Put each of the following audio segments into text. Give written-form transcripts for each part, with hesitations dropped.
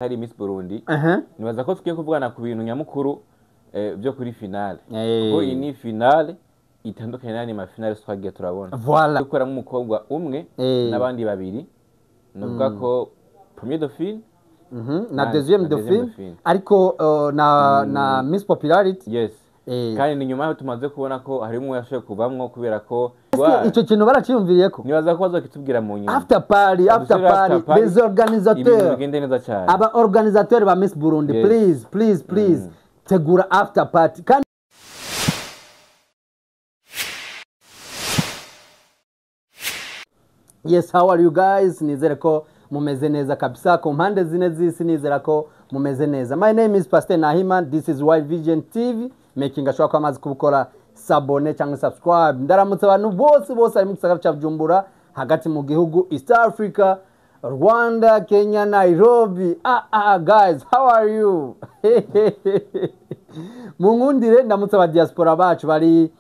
Hari Miss Burundi. Nibaza ko tugiye kuvugana ku bintu nyamukuru byo kuri finale, kuko iyi ni finale itandukanye n'ayandi ma finale twagiye turabona. Gukoramo umukobwa umwe n'abandi babiri, navuga ko premier dauphine na deuxième na deuxième dauphine, dauphine. Ariko na Miss Popularity. Yes. Kandi ni nyuma yaho tumaze kubona ko harimo yashoboye kuvamwo kubera ko Ese ico kintu baraciyumviriye ko? Nibaza ko bazokitubwira mu nyuma. After party, after Dusubire party, after party, les ibintu organisateurs, bigende neza cyane. Aba organisateurs ba Miss Burundi, please, please, please, tegura after party kandi. Yes, how are you guys? Nizere ko mumeze neza kabisa ku mpande zine z'isi, nizera ko mumeze neza. My name is Pastor Nahiman, this is Wild Vision TV, making ashobora kuba amaze kubukora s'abonner cyangwa subscribe. Ndaramutse abantu bose bose ari mu gisagara cya Bujumbura, hagati mu gihugu, East Africa, Rwanda, Kenya, Nairobi. Ah, ah, guys, how are you? Munkundire ndamutse aba diaspora bacu bari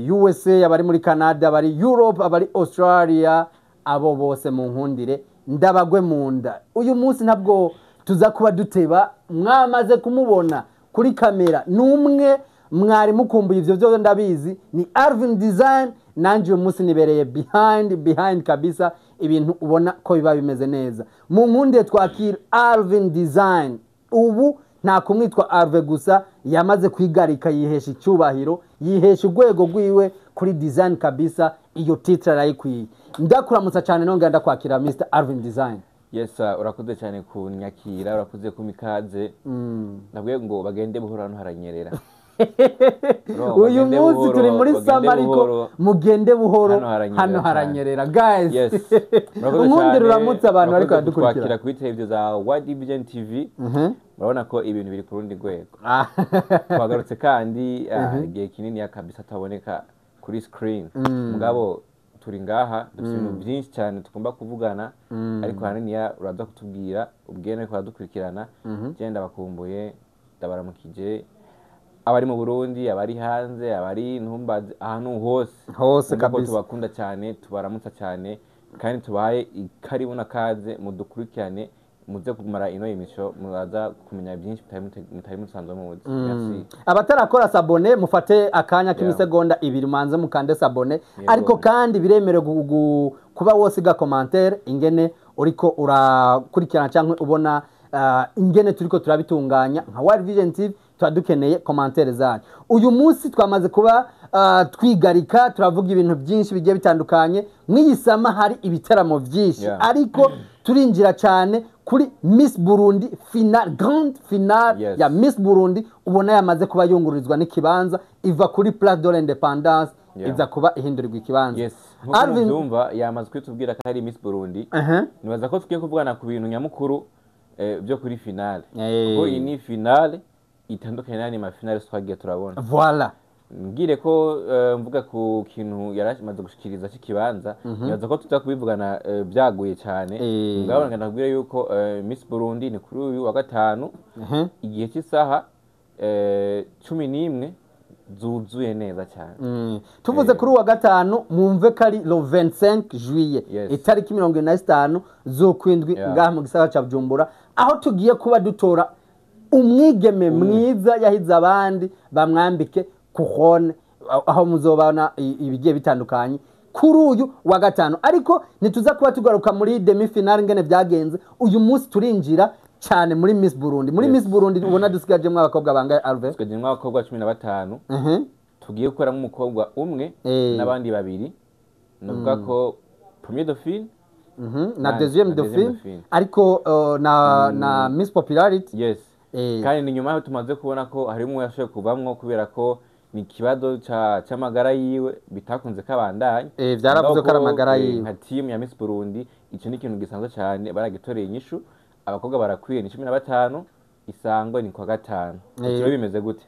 USA, abari muri Canada, abari Europe, abari Australia, abo bose munkundire ndabagwe mu nda. Uyu munsi ntabwo tuza kuba duteba, mwamaze kumubona kuri kamera, n'umwe mwari mukumbuye, ivyo byose ndabizi, ni Alvin Design. Nanjye uyu munsi nibereye behind, behind kabisa, ibintu ubona ko biba bimeze neza. Munkundire twakira Alvin Design. Ubu nta kumwitwa Alve gusa, yamaze kwigarika, yihesha icyubahiro, yihesha urwego rwiwe kuri design kabisa, iyo titre arayikwiye. Ndakuramutsa cyane, nongera ndakwakira, Mr Alvin Design. Yes sir, urakoze cyane kunyakira, urakoze kumpa ikaze. Nabwiye ngo bagende buhoro, hano haranyerera. Bro, uyu bagende munsi buhoro, turi muri bagende sama, ariko buhoro. Mugende buhoro. Hano haranyerera hano cyane. Haranyerera guys. Yes, murakoze Unkundire cyane, uramutse abantu ariko murakoze baradukurikira. kutwakira kuri televiziyo za Wide Vision TV. Murabona ko ibintu biri ku rundi rwego. Twagarutse kandi igihe kinini ya kabisa tutaboneka kuri screen, mugabo turi ngaha, dufite ibintu byinshi cyane tugomba kuvugana, ariko ahanini uraza kutubwira ubwene ariko baradukurikirana. Genda bakumbuye, ndabaramukije, abari mu Burundi, abari hanze, abari ntumbaze ahantu hose. Hose. Mwumve ko Kabisa. tubakunda cyane, tubaramutsa cyane, kandi tubahaye ikaribu n'akaze, mudukurikirane, muze kumara ino emission, muraza kumenya byinshi mutari musanzwe muzi. Merci. Abatarakora s'abonner, mufate akanya k'imisegonda 2, manze mukande s'abonner. Yego. Ariko kandi biremerewe kuba wosiga commentaire ingene uriko urakurikirana cyangwa ubona ingene turiko turabitunganya nka Wild Vision TV. Tuba dukeneye commentaire zanyu. Uyu munsi twamaze kuba twigarika, turavuga ibintu byinshi bigiye bitandukanye. Mw'iyi sama hari ibiteramo byinshi, ariko turinjira cyane kuri Miss Burundi final, grande finale ya Miss Burundi, ubona yamaze kuba yungururizwa n'ikibanza, iva kuri Place de l'Independance, iza kuba ihindurirwa ikibanza. Yes, nkuko Alvin mubyumva, yamaze kwitubwira ko ari Miss Burundi. Nibaza ko tugiye kuvugana ku bintu nyamukuru byo kuri finale, kuko iyi ni finale itandukanye n'ayandi ma finale twagiye turabona. Mbwire ko mvuga ku kintu yaramaze gushikiriza cy'ikibanza, nibaza ko tuza kubivugana byaguye cyane. Mugabo ndakubwira yuko Miss Burundi ni kuri uyu wa gatanu, igihe cy'isaha 11 zuzuye neza cyane. Tuvuze kuri uwa gatanu, mwumve ko ari le 25 juillet, itariki 25 z'ukwindwi, ngaha mu gisagara ca Bujumbura, aho tugiye kuba dutora umwigeme mwiza yahize abandi, bamwambike couronne, aho muzobana ibigiye bitandukanye kuri uyu wa gatanu. Ariko ntituza kuba tugaruka muri demi finale ingene byagenze. Uyu munsi turinjira cyane muri Miss Burundi, muri Miss Burundi ubona dusigajemwo abakobwa bangahe, Alve? Tukagiramo abakobwa 15, tugiye gukoramo umukobwa umwe n'abandi babiri, navuga ko premier dauphine na deuxième na deuxième dauphine, dauphine. Ariko na Miss Popularity. Yes. Kandi ni nyuma yaho tumaze kubona ko harimo yashoboye kuvamwo kubera ko ni ikibazo c'amagara yiwe bitakunze kabandanya. Vyaravuze ko ari amagara yiwe. Nka team ya Miss Burundi, ico ni ikintu gisanzwe cyane, baragitoreye inyishu, abakobwa barakwiye, ni 15, isango ni kwa gatanu. Ivyo bimeze gute?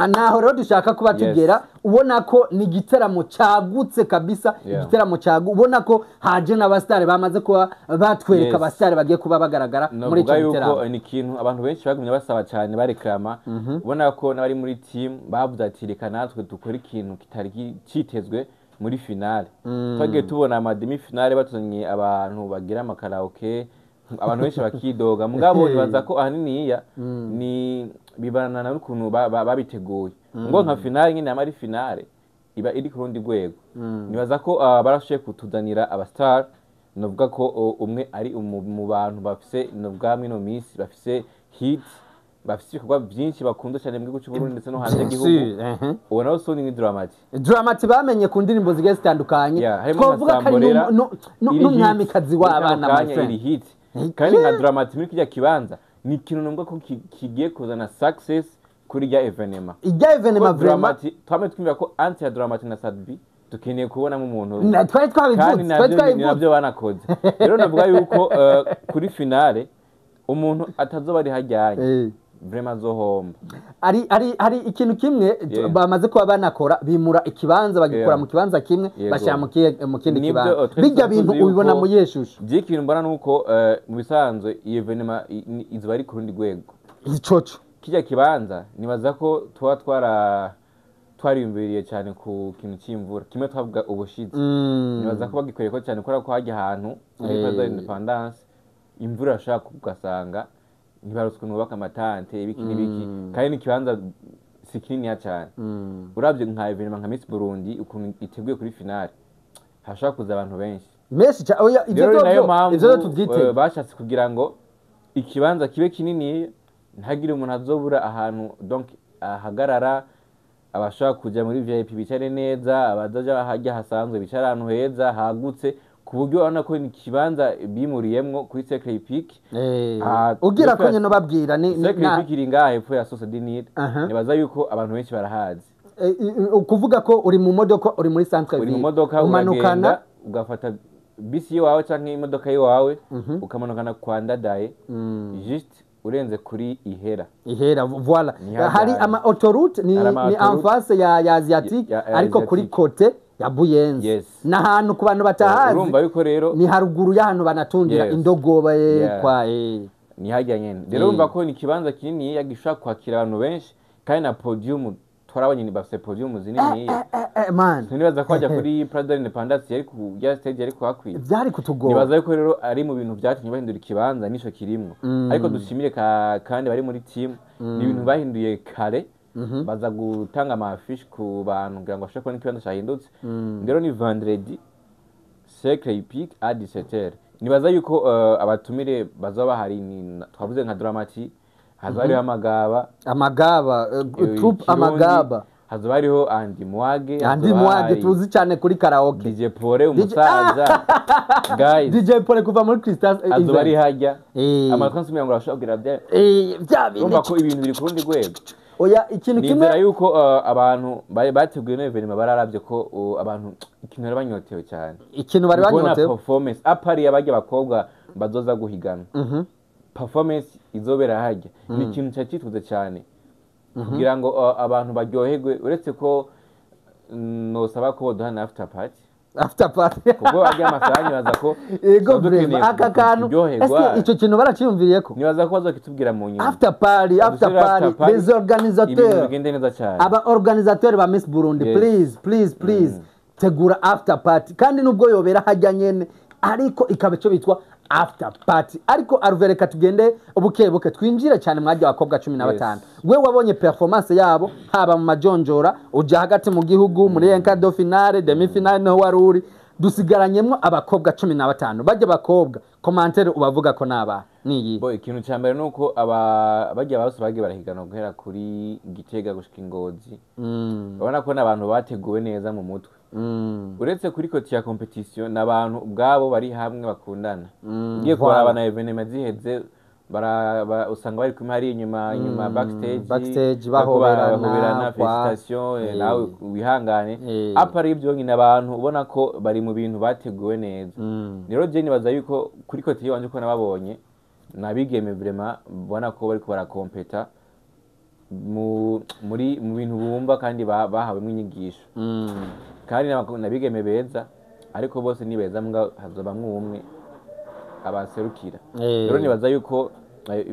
Naho rero dushaka kuba tugera, ubona ko ni igiteramo cagutse kabisa, igiteramo cagu, ubona ko haje n'abasitari, bamaze kuba batwereka abasitari bagiye kuba bagaragara muri Novuga ico yuko giteramo. Ni ikintu abantu benshi bagumye basaba cyane, bareklama, ubona ko n'abari muri team bavuze ati: "Reka natwe dukore ikintu kitari citezwe muri finale." Twagiye tubona ama demi finale batuzanye abantu bagira ama karaoke. Abantu benshi bakidoga, mugabo nibaza ko ahaniniya ni bibanana n'ukuntu babiteguye, ngo nka finale nyine yama ari finale, iba iri ku rundi rwego. Nibaza ko barashoboye kutuzanira aba star, novuga ko umwe ari mu bantu bafise, novuga mwino minsi bafise hit, bafise ibikorwa byinshi bakunze cyane mu gihugu cy'u Burundi ndetse no hanze y'igihugu. Uwo nawe Soni ni Dramati. Dramati bamenye ku ndirimbo zigiye zitandukanye. Yeah, harimo nka Twavuga ko ari Samborera, iri hit. n'umwamikazi Muri kano w'abana, my kanya friend. iri hit, kandi nka Dramati muri kirya kibanza ni ikintu numva ko kigiye kuzana success kuri rya événement. Ijya événement Kuko vraiment. Dramati twame twumva ko anti ya Dramati na Sadbi dukeneye kubonamo umuntu umwe. Twari Kandi twabivuze, twari nabyo ni twabivuze. nabyo banakoze. Rero navuga yuko kuri finale umuntu atazoba ari hajyanye, vraiment azohomba. Ari ikintu kimwe bamaze kuba banakora, bimura ikibanza, bagikura mu kibanza kimwe, bashyira mu kindi Nibyo, kibanza. twese Bijya tuzi bintu yuko ubibona mu yihe shusho? Je ikintu mbona nuko mu bisanzwe iyi événement izoba ari ku rundi rwego. Icoco. Kijya kibanza nibaza ko tuba twariyumviriye cyane ku kintu cy'imvura kimwe twavuga ubushize. Nibaza ko bagikoreye ko cyane, kubera ko hajya ahantu muri Plaza Independence imvura irashobora kugasanga ntibarose ukuntu bubaka ama tentes, ibiki n'ibiki, kandi n'ikibanza si kininiya cyane. Uravye nka événement nka Miss Burundi ukuntu iteguye, kuri finale hashobora kuza abantu benshi. Menshi cyane, oya, ivyo Rero ni nayo byo mpamvu ivyo byo tubyitege. Bashatse kugira ngo ikibanza kibe kinini, ntihagire umuntu azobura ahantu donc ahagarara, abashobora kuja muri VIP bicare neza, abazaja hajya hasanzwe bicare ahantu heza hagutse, ku buryo urabona ko ni ikibanza bimuriyemwo kuri Cercle Hippique. Ugira ko nyine babwira ni Cercle Hippique iri ngaha hepfo ya Source du Nil. Nibaza yuko abantu benshi barahazi. Ukuvuga ko uri mu modoka, uri muri centre Uri mu ville, modoka, umanukana uragenda ugafata bisi iwawe canke imodoka iwawe, ukamanukana kwa Ndadaye, juste urenze kuri Ihera. Ihera, voilà. Ni hajya Hari hari. ama autoroute ni Hari ama ni en autoroute. face ya Asiatique, Ya ariko kuri Asiatique. côté ya Buyenzi. N'ahantu ku bantu batahazi, Urumva yuko rero ni haruguru y'ahantu banatungira indogoba, kwa ni hajya nyene. Rero urumva ko ni ikibanza kinini gishobora kwakira abantu benshi, kandi na podium twarabonye ni bafise podium zinini. Man. Sinibaza ko hajya kuri Plaza Independence yari ku ya stage yari kuhakwiye. Byari kutugora. Nibaza yuko rero ari mu bintu byatumye bahindura ikibanza, nico kirimwo. Ariko dushimire kandi bari muri team, ni ibintu bahinduye kare, baza gutanga ama affiche ku bantu kugira ngo bashobore kubona ikibanza cyahindutse. Rero ni vendredi, Cercle Hippique à 17h. Nibaza yuko abatumire bazaba bahari ni twavuze nka Dramati, hazoba hariho Amagaba. Amagaba, troupe Kirundi, Amagaba. Hazoba hariho Andy Mwage. Andi Hazoba Mwage hari tuzi cyane kuri karaoke. DJ Pole, umusaza, guys. DJ Pole kuva muri Crystal Azoba ari Event. hajya amatwi nsumira ngo arashobora kugira bya Bya bindi. Urumva ko ibintu biri ku rundi rwego. Oya, ikintu kimwe Nizera yuko abantu bari bateguye ino événement bararavye ko abantu ikintu bari banyotewe cyane, Ikintu bari kubona banyotewe. performance apari y'abarya bakobwa bazoza guhigana, performance izobera hajya ni ikintu cyari cyitutse cyane kugira ngo abantu baryoherwe, uretse ko nosaba ko boduha na after party. After party. Kuko arya amasaha nibaza ko Ego, tuba dukeneye vraiment, aka kantu kuryoherwa. Ese icyo kintu baraciyumviriye ko Nibaza ko bazokitubwira mu nyuma. After party, after Badushyirire party, after party, les ibintu organisateurs, bigende neza cyane. Aba organisateurs ba Miss Burundi, please, please, please, tegura after party, kandi nubwo yobera hajya nyene, ariko ikaba icyo bitwa after party. Ariko aruvereka tugende buke buke, twinjire cyane mwajya abakobwa 15. We wabonye performance yabo haba mu majonjora, uja hagati mu gihugu muri quart de finale, demi finale, niho wari uri. Dusigaranyemwo abakobwa 15. Bajya abakobwa, commentaire ubavuga ko naba niyi? Bo, ikintu cya mbere ni uko aba bagiye bose bagiye barahiganwa guhera kuri Gitega gushika Ingozi, urabona ko n'abantu bateguwe neza mu mutwe. Uretse kuri côté ya compétition, n'abantu ubwabo bari hamwe bakundana. Ugiye kuraba na événement ziheze, usanga bari kumwe hari inyuma inyuma backstage, Backstage, bariko bahoberana, barahoberana, félicitations, nawe wihangane. Apari ibyo nyine, abantu ubona ko bari mu bintu bateguwe neza. Rero je nibaza yuko kuri côté yiwanje uko nababonye, nabigeme vraiment mbona ko bariko barakompeta mu bintu bumva kandi bahawemwo inyigisho, kandi nabigeme beza, ariko bose ni beza, mbwa hazobamwo umwe abaserukira. Rero nibaza yuko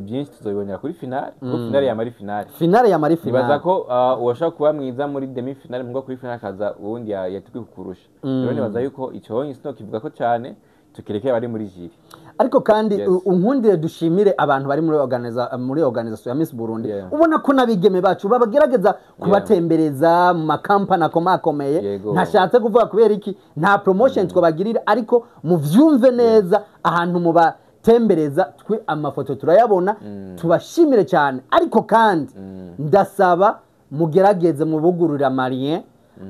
byinshi tuzobibonera kuri finale, kuko finale yama ari finale. Finale ya mari Nibaza finale. ko uwashobora kuba mwiza muri demi finale, mbwa kuri finale akaza uwundi yateguye kukurusha. Rero nibaza yuko ico sino kivuga ko cyane, tukirekeye abari muri jury. Ariko kandi Yes. unkundire dushimire abantu bari muri organisation ya Miss Burundi. Ubona ko n'abigeme bacu babagerageza kubatembereza mu makampani akomakomeye. Ntashatse kuvuga kubera iki, nta promotion twabagirira, ariko muvyumve neza, ahantu mubatembereza twe amafoto turayabona. Tubashimire cyane, ariko kandi ndasaba mugerageze mubugurura marien,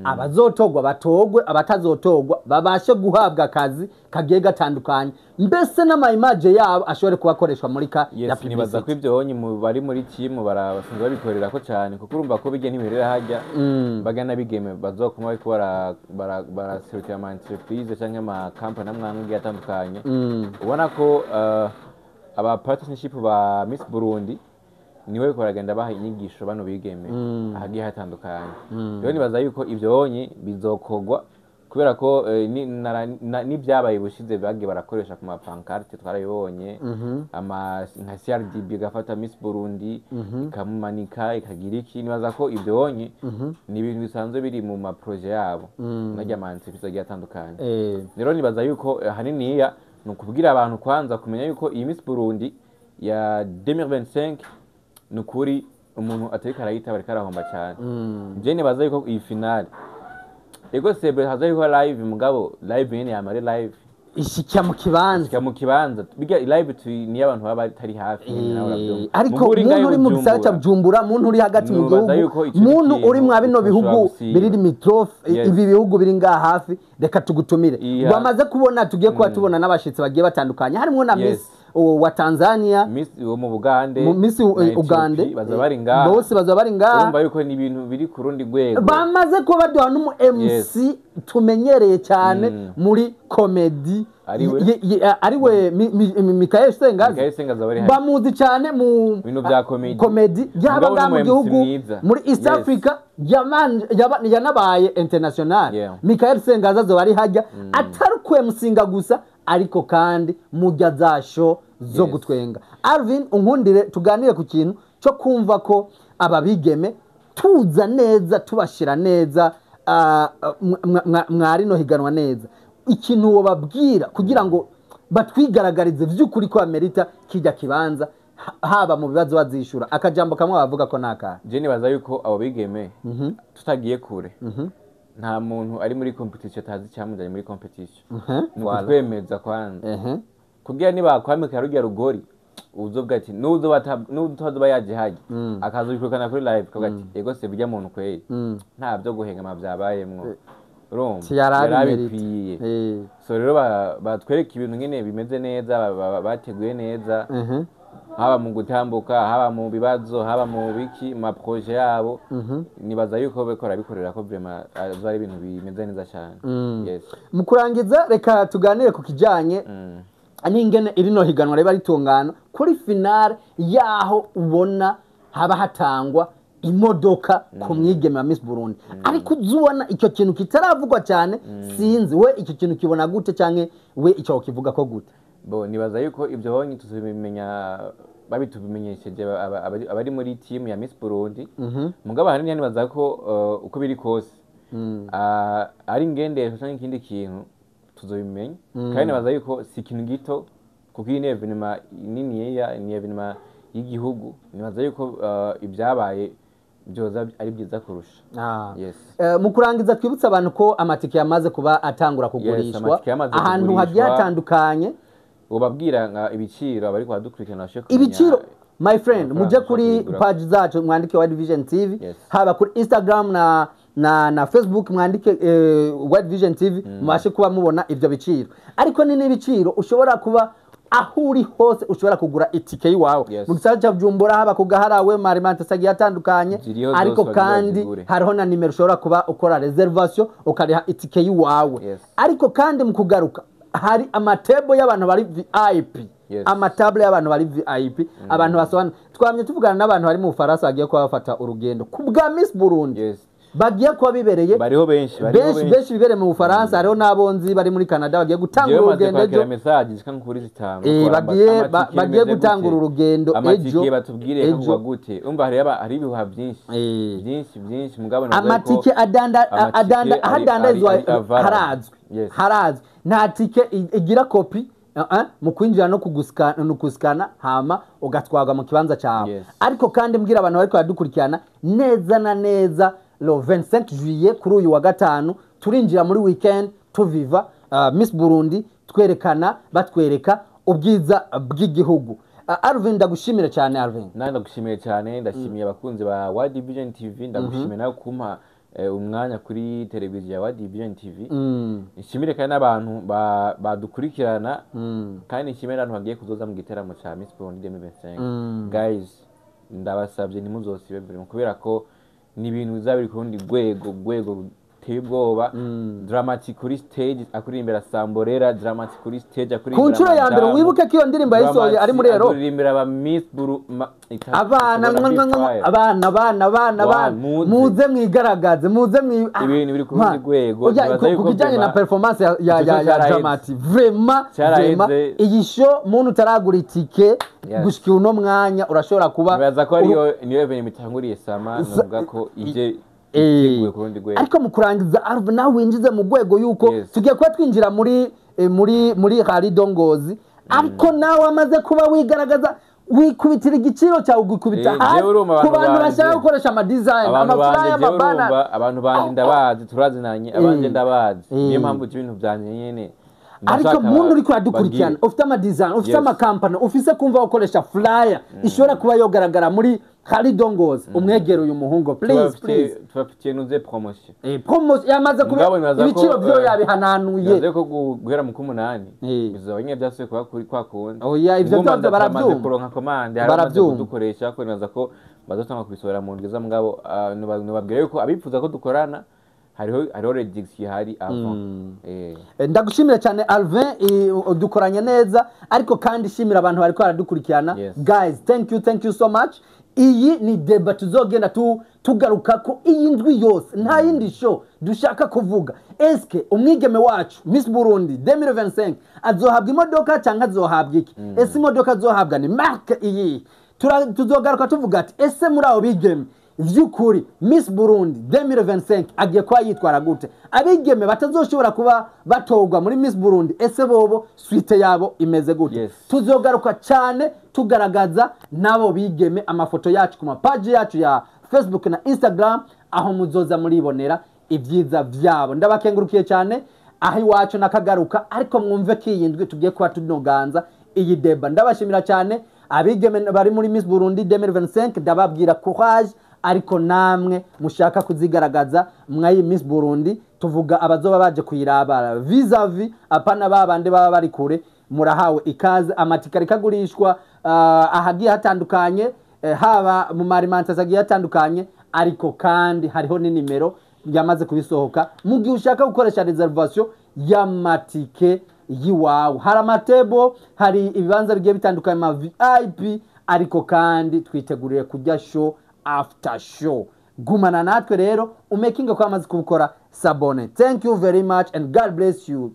abazotogwa batogwe, abatazotogwa babashe guhabwa akazi kagiye gatandukanye, mbese n'ama image yabo ashobore kuba akoreshwa muri ka ya Yes, nibaza ko publicity. ibyo honye mu bari muri team basanzwe babikorera ko cyane, kuko urumva ko bijya ntibiherera hajya bagana bigeme bazokuma bariko baraserukira ama entreprise canke ama company amwe amwe agiye atandukanye. Ubona ko aba partnership ba Miss Burundi niwe bariko baragenda baha inyigisho bano bigeme ahagiye hatandukanye. Rero nibaza yuko ibyo honye bizokogwa, kubera ko n'ibyabaye ubushize bagiye barakoresha ku ma pancarte, twarabibonye, ama nka CRDB igafata Miss Burundi ikamumanika ikagira iki. Nibaza ko ibyo honye ni ibintu bisanzwe biri mu ma projet yabo najya ama entreprise agiye atandukanye. Rero nibaza yuko haniniya ni ukubwira abantu kwanza kumenya yuko iyi Miss Burundi ya 2025, ni ukuri umuntu atariko arayitaba ariko arahomba cyane. Je nibaza yuko iyi finale, ego sebe haza yuko live, mugabo live nyene yama ari live. Ishikira mu kibanza. Shika mu kibanza, biga live tu niyo abantu baba batari hafi nyene, nawe urabyumva. Ariko Muga uri muntu ngaho uri mu gisagara ca Bujumbura, Bujumbura, muntu uri hagati mu Nubaza gihugu, yuko ico ni muntu ikintu uri mwa bino utoshobora bihugu gusiba. biri limitrophe, ibi bihugu biri ngaha hafi, reka tugutumire. Bamaze kubona tugiye kuba tubona n'abashitsi bagiye batandukanye, harimo na Miss wa Tanzania, Miss wo mu Bugande, mu Miss na Ethiopia, Ugande, baza bari ngaha. Bose baza bari ngaha. Urumva yuko ni ibintu biri ku rundi rwego. Bamaze kuba baduha n'umu MC tumenyereye cyane muri comedy, Ariwe? Ariwe Michael Sengazi. Michael Sengazi aba ari hano. Bamuzi cyane mu Bintu bya comedy. Comedy yaba Mugabo ngaha mu ni umu MC gihugu, mwiza. muri East Africa, yanabaye international. Michael Sengazi azoba ari hajya, atari kwemusinga gusa, ariko kandi mujya za show zo gutwenga. Alvin, unkundire tuganire ku kintu cyo kumva ko aba bigeme tuza neza, tubashira neza, mwari no higanwa neza, ikintu wobabwira kugira ngo batwigaragarize vy'ukuri ko amerita kijya kibanza, haba mu bibazo bazishura, akajambo kamwe bavuga ko nakahe? Je nibaza yuko abo bigeme, tutagiye kure, nta muntu ari muri competition atazi icyamuzanye muri competition. Ni ukutwemeza kwanza, kugira nibakwambika rurya rugori, uzovuga ati n'utazoba yaje hajya akaza bikurikana kuri live, kavuga ati: "Ego se burya muntu kweri nta byo guhengama byabayemwo." Urumva Yarabimerita. yarabikwiye. So rero batwereka ibintu nyene bimeze neza, bateguye neza, haba mu gutambuka, haba mu bibazo, haba mu biki, mu ma projet yabo. Nibaza yuko bariko barabikorera ko vraiment azoba ari ibintu bimeze neza cyane. Yes. Mu kurangiza, reka tuganire ku kijanye n'ingene irino higanwa riba ritungana kuri finale, yaho ubona haba hatangwa imodoka ku mwigeme wa Miss Burundi, ariko uzubona icyo kintu kitaravugwa cyane. Sinzi we icyo kintu kibona gute, canke we icyo kivuga ko gute? Bo nibaza yuko ibyo honye tuzobimenya babitubimenyesheje abari muri team ya Miss Burundi. Mugabo ahanini nibaza ko uko biri kose, ari ingendesho canke ikindi kintu, tuzobimenya. Kandi nibaza yuko si ikintu gito, kuko iyi ni événement niniya, ni événement y'igihugu. Nibaza yuko ibyabaye byoza ari byiza kurusha. Yes. Mu kurangiza, twibutse abantu ko amatike yamaze kuba atangura kugurishwa Amatike yamaze ahantu hagiye kugurishwa. hatandukanye. Ubabwira nka ibiciro abari kubadukurikirana bashobore kumenya. Ibiciro, my friend, Amafaranga muje kuri ushobora kuyigura. page zacu, mwandike World Vision TV, haba kuri Instagram na Facebook, mwandike World Vision TV, mubashe kuba mubona ivyo biciro. Ariko ni n'ibiciro ushobora kuba aho uri hose ushobora kugura itike y'iwawe mu gisagara cya Bujumbura, haba ku Gaharawe, ma alimentation agiye atandukanye. Ziriho zose, Ariko bagira kandi bazigure. hariho na nimero ushobora kuba ukora reservation, ukariha itike y'iwawe. Ariko kandi mu kugaruka, hari ama table y'abantu bari VIP, ama table y'abantu bari VIP, abantu basobanura. Twamye tuvugana n'abantu bari mu Bufaransa bagiye kuba bafata urugendo ku bwa Miss Burundi, bagiye kuba bibereye Bariho benshi, bariho. Benshi, benshi bibereye mu Bufaransa. Hariho n'abonzi bari muri Canada bagiye gutangura Jewe maze urugendo kwakira ejo. message zishika nko kuri 5. Bagiye gutangura urugendo ejo. Amatike batubwire Ejo. kagurwa gute? Umva, hari ibihuha byinshi, byinshi byinshi, mugabo navuga ko Amatike adanda amatike adanda ahadandarizwa ari available. harazwi. Harazwi, nta tike igira kopi. Mu kwinjira no kugusikana, no kusikana, hama ugatwarwa mu kibanza cyawe. Ariko kandi mbwira abantu bariko baradukurikirana neza na neza, le 25 juillet, kuri uyu wa gatanu, turinjira muri weekend tuviva Miss Burundi, twerekana, batwereka ubwiza bw'igihugu. Alvin, ndagushimire cyane, Alvin. Nanjye ndagushimiye cyane, ndashimiye abakunzi ba World Vision TV, ndagushimiye nawe kumpa umwanya kuri televiziyo ya World Vision TV. Nshimire kandi n'abantu badukurikirana, kandi nshimire n'abantu bagiye kuzoza mu giteramo cya Miss Burundi 2025. Guys, ndabasabye ntimuzosibe vraiment, kubera ko ni ibintu bizaba biri ku rundi rwego ruteye ubwoba. Drama T kuri stage akuririmbira Samborera, Drama T kuri stage akuririmbira Ku nshuro ya mbere. Madamu. Wibuke ko iyo ndirimbo yayisohoye ari muri Europe. Akuririmbira aba Miss Buru Abana itashobora mwa- kwifire. Abana, abana, abana, Wa, abana, muze. Muze mwigaragaze, muze Ibintu biri ku rundi rwego. Oya, Nibaza ku yuko kijyanye na vraiment performance ya icyo cyo ya cyaraheze. Drama T, vraiment, Cyaraheze. vraiment, iyi show, muntu utaragura itike gushika uno mwanya, urashobora kuba Nibaza ko ariyo niyo event itanguriye sama, navuga ko ije iteguye ku rundi rwego. Ariko mu kurangiza, Alvin, nawe winjize mu rwego yuko tugiye kuba twinjira muri Rallye Ngozi, ariko nawe amaze kuba wigaragaza, wikubitira igiciro cyawe, ugikubita hasi Jewe urumva ku abantu bantu banje. bashaka gukoresha ama design, Abantu ama flyer, banje, jewe amabana. urumva abantu banje ndabazi, turazinanye, abanje ndabazi, niyo mpamvu ibintu byanje nyene Ariko ndashaka muntu uriko uradukurikirana, bagire. ufite ama design, ufite amakampani, ufise kumva gukoresha flyer ishobora kuba yogaragara muri Rallye Ngozi, umwegere uyu muhungu, please, please. Tubafitiye nuze promotion. Promotion yamaze kuba Mugabo nibaza ko, ibiciro byo yabihanuye. Nibaza ko guhera mu k'umunani bizoba nyine byasubiye kuba kuri kwa kundi. Oya, ivyo Ngumva byose ndamaze barabyumva. kuronka commande, hari abamaze Barabyumva. kudukoresha, ko nibaza ko bazotanga kubisohora mu ndwi za, mugabo nubabwira yuko abifuza ko dukorana, hariho réduction ihari avant. Ndagushimira cyane, Alvin, dukoranye neza, ariko kandi shimira abantu bariko baradukurikirana. Guys, thank you, thank you so much. Iyi ni débat tuzogenda tugaruka ko iyi ndwi yose, nta yindi show dushaka kuvuga. Eske umwigeme wacu Miss Burundi 2025 azohabwa imodoka cyangwa azohabwa iki? Ese imodoka azohabwa ni marque iyi? Tuzogaruka tuvuga ati ese muri abo bigeme vy'ukuri Miss Burundi 2025 agiye kuba yitwara gute? Abigeme batazoshobora kuba batorwa muri Miss Burundi, ese bobo suite yabo imeze gute? Tuzogaruka cyane tugaragaza n'abo bigeme, amafoto yacu ku mapaji yacu ya Facebook na Instagram, aho muzoza muribonera ibyiza vyabo. Ndabakengurukiye cyane, aho iwacu nakagaruka, ariko mwumve ko iyi ndwi tugiye kuba tunoganza iyi débat. Ndabashimira cyane abigeme bari muri Miss Burundi 2025, ndababwira courage. Ariko namwe mushaka kuzigaragaza mwayi Miss Burundi, tuvuga abazoba baje kuyiraba vis-a-vis, apana babandi baba bari kure, murahawe ikaze. Amatike ariko agurishwa ahagiye hatandukanye, haba mu ma alimentation agiye hatandukanye, ariko kandi hariho n'inimero yamaze kubisohoka mu gihe ushaka gukoresha réservation y'amatike y'iwawe. Hari amatebo, hari ibibanza bigiye bitandukanye, ama VIP, ariko kandi twiteguriye kujya show after show. Gumana natwe rero, umekinga ko amaze kubukora s'abonner. Thank you very much and God bless you.